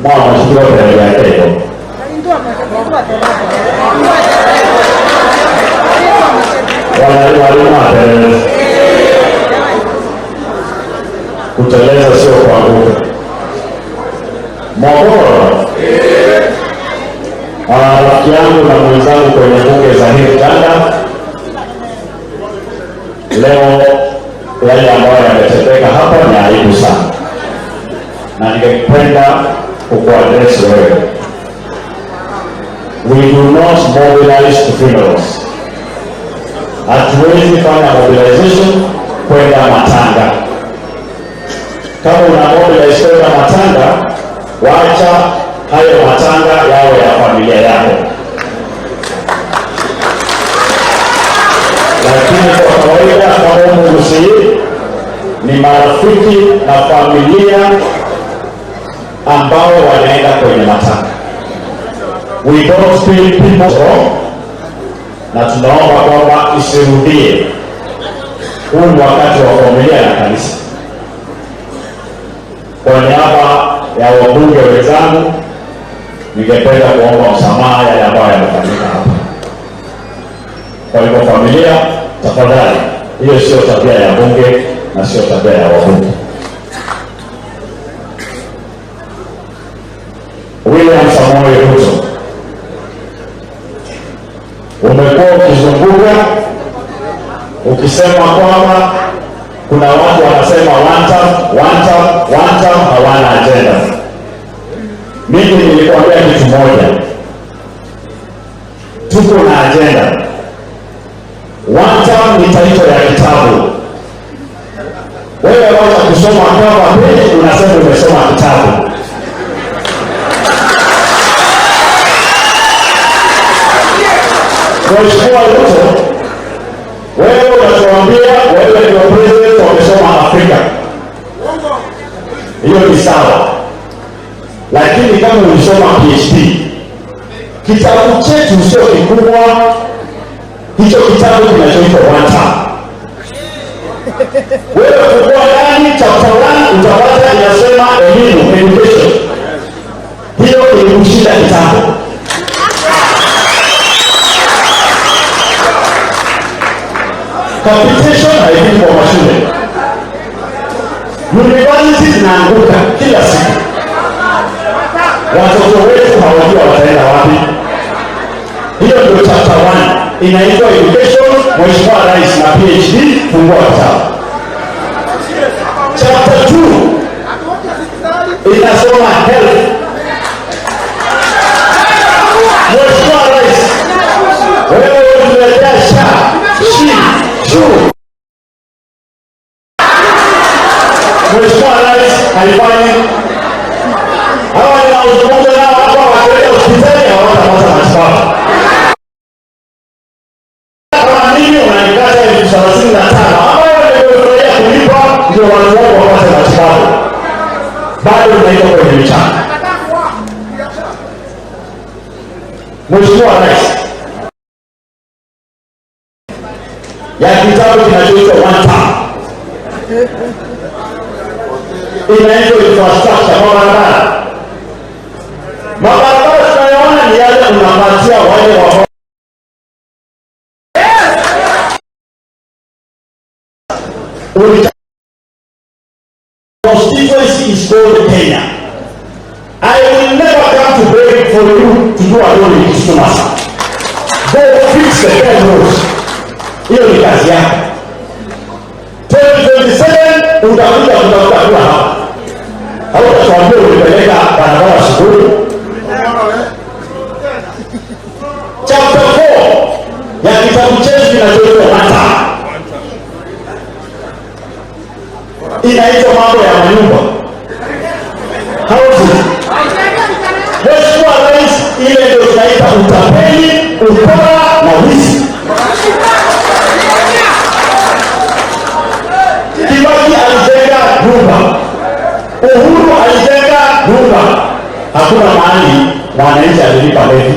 Mwa mheshimiwa yake. Walimu wateleza. Kuteleza sio kuanguka. Mwagoro. Rafiki yangu na mwenzangu kwenye bunge Zahir Janda, leo yale ambayo yametendeka hapa ni aibu sana, na ningependa kukuaddress wewe. We do not mobilize to funerals. Hatuwezi fanya mobilization kwenda matanga. Kama una mobilize kwenda matanga, wacha hayo matanga yawe ya familia yako. Lakini kwa kawaida kama Mugusii ni marafiki na familia ambao wanaenda kwenye matanga. We don't feel people wrong, na tunaomba kwamba isirudie. Huu ni wakati wa familia na kanisa. Kwa niaba ya wabunge wenzangu, ningependa kuomba msamaha yale ambayo yamefanyika hapa. Kwa hivyo familia, tafadhali, hiyo sio tabia ya bunge na sio tabia ya wabunge. William Samoei Ruto, umekuwa ukizunguka ukisema kwamba kuna watu wanasema one term, one term, one term, hawana agenda. Mimi nilikwambia kitu moja, tuko na agenda. One term ni title ya kitabu. Wewe wacha kusoma cover page, unasema umesoma kitabu. Mheshimiwa Ruto, wewe unatuambia wewe ndio president wamesoma Afrika. Hiyo ni sawa, lakini kama ulisoma PhD, kitabu chetu sio kikubwa, hicho kitabu kinachoitwa one term. Wewe fungua ndani chapter 1 utapata inasema elimu, education. Hiyo ilikushinda kitabu. Capitation haifiki kwa mashule. University zinaanguka kila siku. Watoto wetu hawajui wataenda wapi. Hiyo ndio chapter 1 inaitwa education. Mheshimiwa Rais na PhD, fungua kitabu. Chapter 2 inasoma health. Mheshimiwa Rais, wewe ulituletea SHA, SHI, SHU. Mheshimiwa Rais haifanyi. Hawa ninaozungumza nao hapa wakienda hospitali hawatapata matibabu. Kama mimi unanikata 35,000 ambayo nimefurahia kulipa ndio watu wangu wapate matibabu, bado unaitwa kwenye michanga. Mheshimiwa Rais, ya kitabu kinachoitwa one term inaitwa infrastructure kwa barabara. Mabarabara tunayoona ni yale unapatia wale wa constituency is called Kenya. I will never come to beg for you to do a road in Kisumu. Go fix the bad roads. Hiyo ni kazi yako. 2027 utakuja kutafuta kura hapa. Hautatuambia ulipeleka barabara sukuli. Chapter 4 ya kitabu chetu kinachoitwa Mata inaitwa mambo ya manyumba, housing. Mheshimiwa Rais, ile ndio tunaita utapeli, ukora na wizi. Kibaki alijenga nyumba, Uhuru alijenga nyumba, hakuna mahali mwananchi alilipa levy.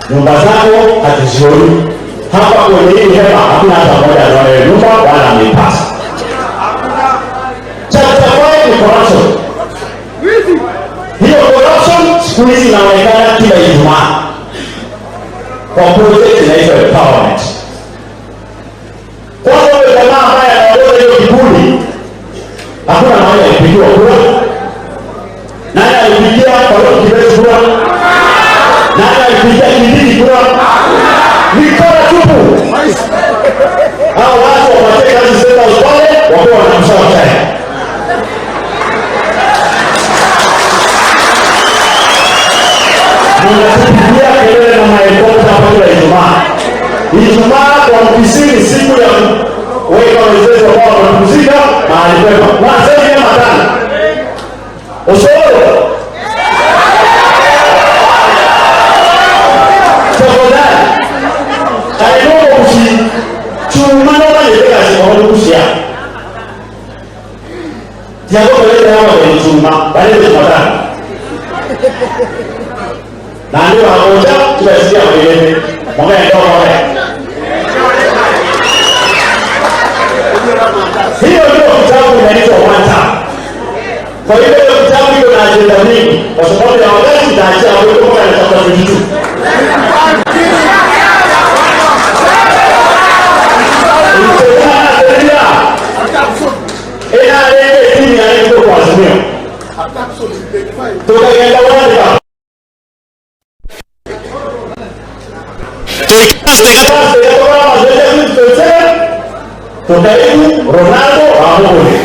Nyumba zako hatuzioni hapa kwenye hii hema, hakuna hata mmoja anaona nyumba wala ameipata. Chapter 5 ni corruption. Siku hizi inaonekana kila Ijumaa kwa project inaitwa empowerment. Kwanza huyo jamaa ambaye anaongoza hiyo kikundi, hakuna mahali alipigiwa kura. Nani alipigia Farouk Kibet kura? Nani alipigia Kindiki kura? Mikono tupu. Hao watu wapatie kazi State House pale, wakuwa wanamshauri chai. Mnatupigia kelele na mahelikopta hapo kila Ijumaa. Ijumaa kwa ofisini, siku ya kuweka wenzetu ambao wamepumzika mahali pema. Mwaseni ya matano. Osoro. Tafadhali. Kainuko kusi chuma no mayeleka si kusia. Tiago kelele hapa kwenye chuma, bali ni matano. Na ndio hamoja tunasikia kelele. Mwambie ndio mwambie. Hiyo ndio kitabu inaitwa One Term. Kwa hiyo hiyo kitabu iko na ajenda mingi, kwa sababu ya wakati nitaachia hapo kwa na chapter 22. Tukagenda World Cup. Ronaldo amuri.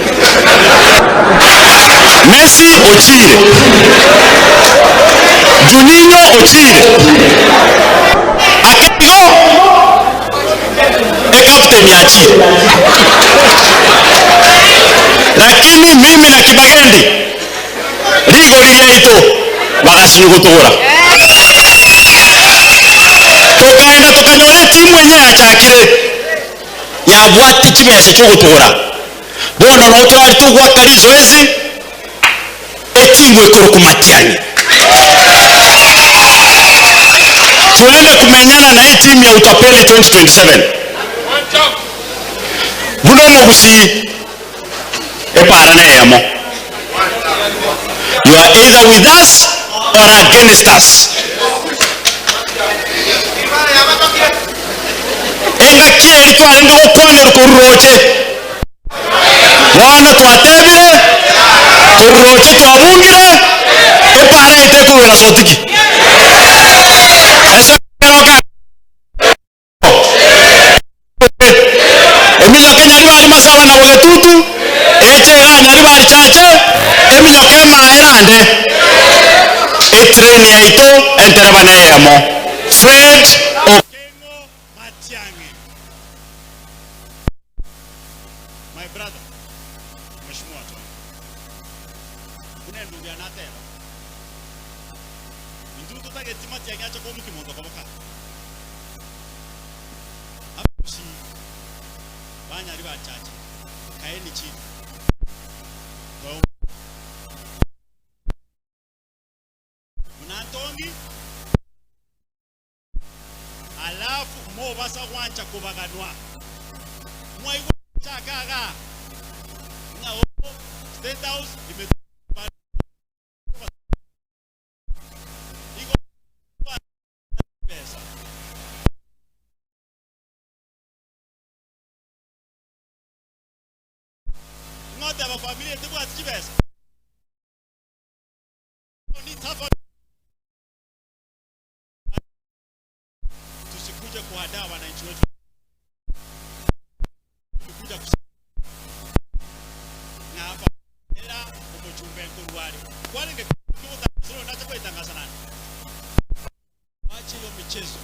Messi ochire. Juninho ochire. Akigo e captain ya achire. Lakini mimi na Kibagendi ligo liliaito bagasinyu gutugura. Tukaenda tukanyore timu yenyewe achakire yabwati chibese cyo gutugura. Bono no twari tugwaka rizoezi etimu ikuru kumatiani. Tuende kumenyana na hii timu ya utapeli 2027. Buno mugusi epara na yamo. You are either with us or against us. Enga kieri twarenge gukwanira kururoche. Bono twatebire kururoche twabungire epara ite kurwera sotiki. Eminya Kenya bali masawa na bogetutu echera nyari bali chache eminya kema erande etreni yaito entereba neyemo Fred Okengo Matiang'i. My brother, Mheshimiwa Tony. Kuna ndugu anateba. Ndugu tutageti Matiang'i acha kwa mkimondo kwa baka. Abusi banyari bachache. Kaeni chini. Munantongi alafu mobasa kwancha kubaganwa mwaigwa chakaga nga State House ime iko pesa ngote ba familia tibwa chibesa ni tafa. Tusikuje kuhadaa wananchi wetu. Tukuja na hapa era umuchumbe nkurwari. Kwani ngekuta sio ndacha kuitangaza nani? Waache hiyo michezo.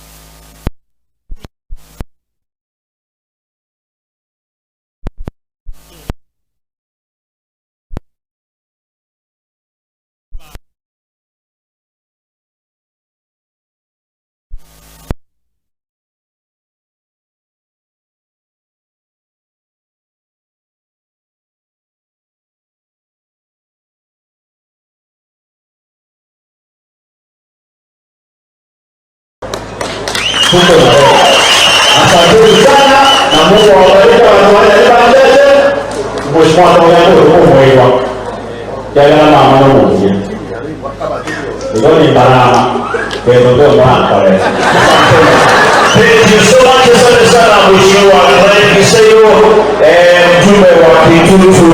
Tuko na wewe. Asanteni sana na Mungu awabariki watu wa Mheshimiwa Tony Mungu mwema. Yala mama na Mungu. Igoni barama kendo mwana. Thank you so much, asante sana Mheshimiwa Craig Kiseyo, mjumbe wa Kitutu.